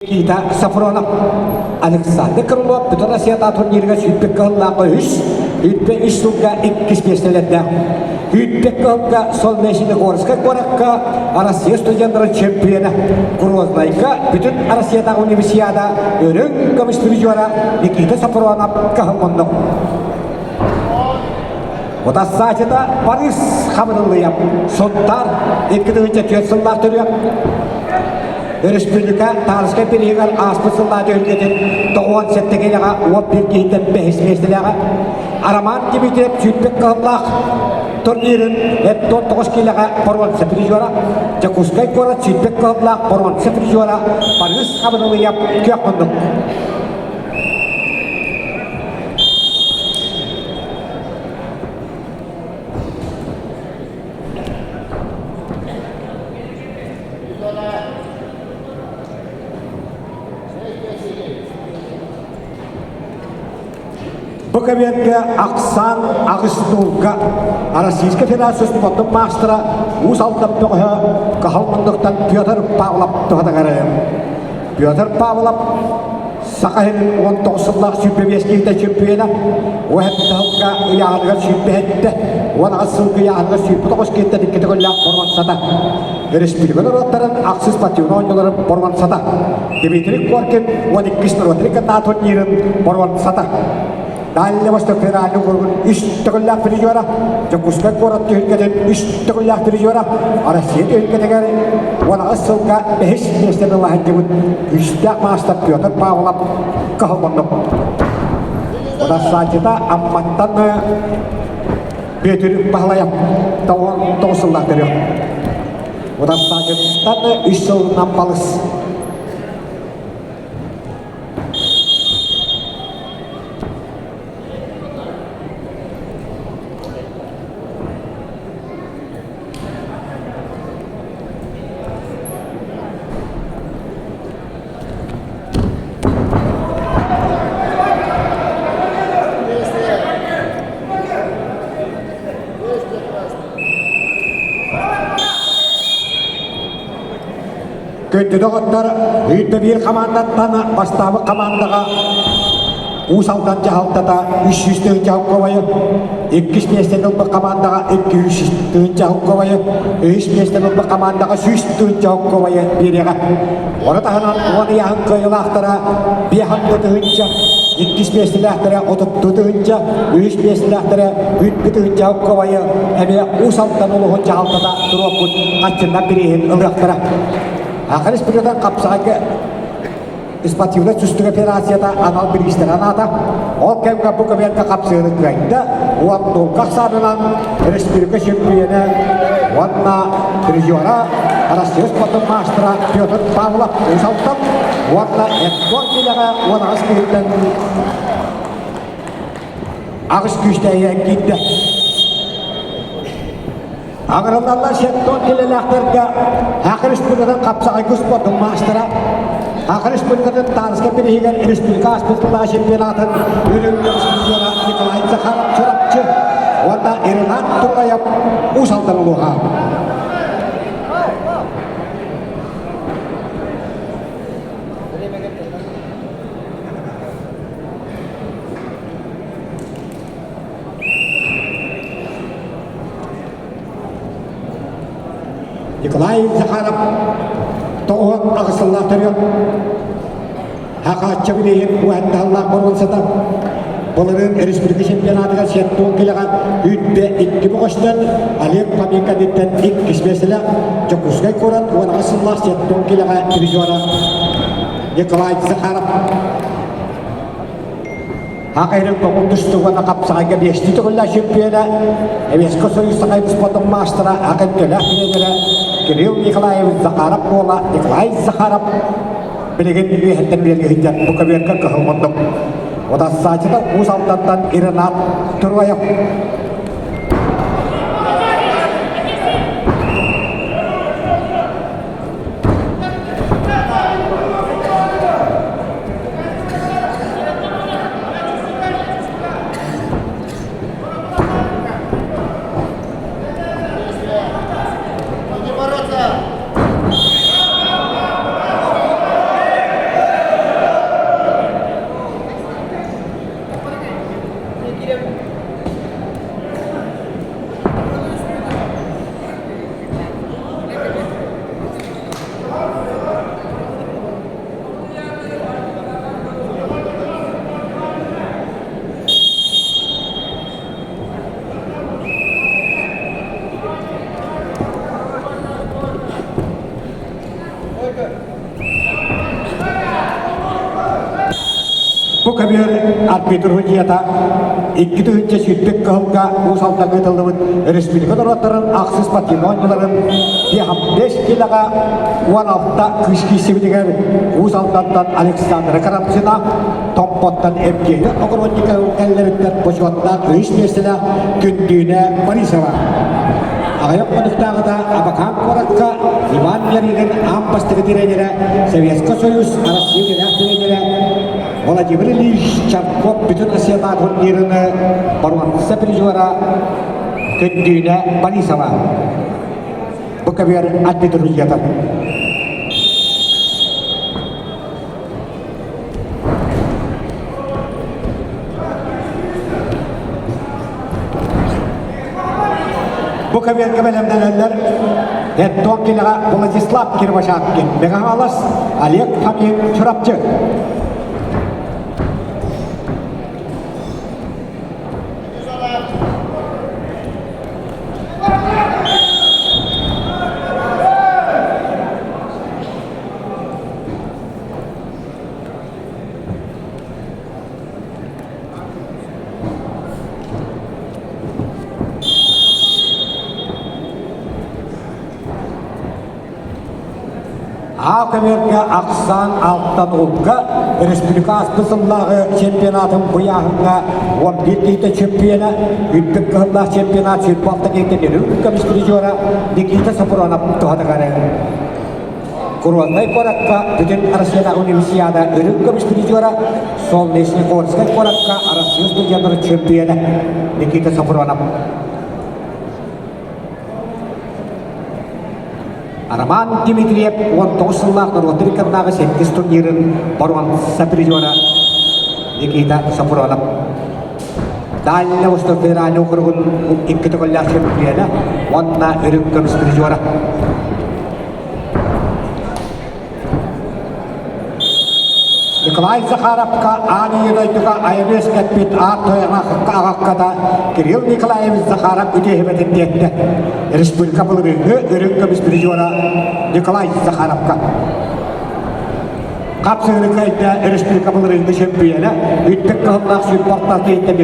Никита Сафронов, Александр Крылов Бүтүн Россията турнирга сүүрбэ кыһыллаахха үс, сүүрбэ үс сылга иккис миэстэлэрдээх. Сүүрбэ кыһылга Солнечногорскай куоракка Россия студеннарын чемпиона, Грознайга Бүтүн Россиятааҕы универсиада үрүҥ көмүс призера Никита Сафронов кыһыл муннук. Утассаачыта Борис Хабырыллыйап, Сунтаар 2004 сыллаах төрүөх Өрөспүүбүлүкэ Таарыскай бирииһигэр ааспыт сыллаах түһүлгэтин 97 киилэҕэ 11 киһиттэн бэһис миэстэлээҕэ. Роман Дмитриев сүүрбэт кыһыллаах турнирын 49 киилэҕэ боруонса призера, Дьокуускай куорат сүүрбэт кыһыллаах боруонса призера Барыс Хабырылыйап күөх муннук. Бу кэмиэргэ ахсаан аҕыс нуулга Российскай Федерация спордун маастара Уус Алдан бөҕөһө Каһал муннуктан Петр Павлов туһатыгар Петр Павлов Саха сирин 19 сыллаах 25 киһитэ чемпиона, уһэттаһылга ыйааһыныгар 27, 18 сылга ыйааһыныгар 29 киһиттэн икки төгүллээх боруонсата. Республика норуоттарын ахсыс спортивнай оонньууларын боруонсата. Дмитрий Коркин 12 норуоттарын кытта турнирын боруонсата. Дальний Восток федеральный округун үс төгүллээх призера, Дьокуускай куорат түһүлгэтин үс төгүллээх призера, Россия түһүлгэтигэр 18 сылга бэһис миэстэни ыла сылдьыбыт күүстээх маастар Петр Павлов кыһалланнык. Рассадчыта Амматтан Бүөтүр Баһылайап 99 сыллаах төрүөх. Рассадчыттан үс сылынан балыс. Күндү доҕоттор, үүттэ биир хамаандаттан бастаабыт хамаандаҕа Уус Алдан дьаһалтата 300 тыһыынча холкуобайы, иккис миэстэни ылбыт хамаандаҕа 200 тыһыынча холкуобайы, үһүс миэстэни ылбыт хамаандаҕа 100 тыһыынча холкуобайы биэриэҕэ. Ону таһынан уон ыйааһын кыайыылаахтара 5 тыһыынча, иккис миэстэлээхтэрэ 32 тыһыынча, үһүс миэстэлээхтэрэ 100 тыһыынча холкуобайы эмиэ Уус Алдан улууһун дьаһалтата туруорбут хаччыннар бирииһин ылыахтара. Саха Республикатын хапсаҕайга спортивнай түстүк операцията анал бириистэр анаата. Ол кэмҥэ бу көбүөргэ хапсыыны кыайда уон нолга ахсаанынан республика чемпионэ уонна призера Россия спортун маастара Петр Павлов Уус Алтан уонна Эдгор киилэҕэ 18 киһиттэн аҕыс күүстээһинэн киирдэ. Аҕырыллаллар сеттон килэлээхтэргэ Саха Республикатын хапсаҕайгы спордун маастара, Саха Республикатын Таарыска бирииһигэр республика ааспыт сыллааҕы чемпионатын үрүҥ призера Николай Захаров Чурапчы уонна Ренат Тургаев Уус Алдан улууһа. Николай Захаров 98 сыллаах төрүөх Хахааччы билиһин уһаттаһаллаах боруонсата былырыын республика чемпионатыгар 70 килэҕэ үүтбэ икки бөҕөстөн Олег Фоминкадиттан иккис миэстэлээх Дьокуускай куорат 18 сыллаах 70 килэҕэ призера Николай Захаров Хахайрын көҥүл тустууга хапсаҕайга биэстии төгүллээх чемпиона, Эвеско Союз Сахай спортун маастара, Акын төлөөх тренерэ Кирилл Николаевич Захаров буола Николай Захаров билигин үөһэттэн үлэлии сылдьар бу көбүөргэ кыһыл муннук. Утарсааччыта Уус Алдантан Ренат Туруаев. Бу көбүөр арбитр судьуйата 2001 кыһылга Уус Алдаҥҥа ыытыллыбыт республика норуоттарын ахсыс спортивнай оонньууларын 5 килоҕа 16 кыыс киирсибитигэр Уус Алдантан Александра Карамзина, Томпоттон Евгения Огородникова кэллэриттэн бочуоттаах үһүс миэстэлээх Күндүүнэ Борисова. Аҕыйах хонуктааҕыта Абакан куоракка Иван Ярыгин аан бастакы тренерэ, Советскай Союз Россия үөрэх тренерэ Владимир Ильич Чарков бүтүн Россиятааҕы турнирын боруонса призера Күндүүнэ Борисова. Бу көбүөр арбитр судьуйата. Бу көбүөргэ бэлэмнэнэллэр Эттон килэҕэ Владислав Кирвачаткин, Мэҥэ Олег Фомин, Чурапчы. А көмөргө ахсаан алтан улга республика ааспыт сыллааҕы чемпионатын быйааһыҥҥа 11 киһитэ чемпиона, үрдүк кыһыллаах чемпионат 26 киһитэ үрүҥ көмүс призера Никита Сапронов туһатыгар Куруоннай куоракка Бүтүн Россиятааҕы универсиада үрүҥ көмүс призера Солнечногорскай куоракка Арассыыйа студеннарын чемпиона Никита Сафронов. Роман Дмитриев 19 сыллаах норуоттар иккардааҕы сэттис турнирын боруонса призера Никита Сафронов. Дальний Восток федеральный округун икки төгүллээх чемпиона уонна үрүҥ көмүс призера. Николай Захаровка аан ийэ дойдуга айаны үөскэппит аат тойоно аҕакката Кирилл Николаевич Захаров үтүөһүбэтин диэттэ. Республика былырыыҥҥы үрүҥ көмүс призера Николай Захаровка. Хапсыгыны кыайда республика былырыыҥҥы чемпиона, үрдүк кыһыллаах сүүрбэ алтан киһиттэн.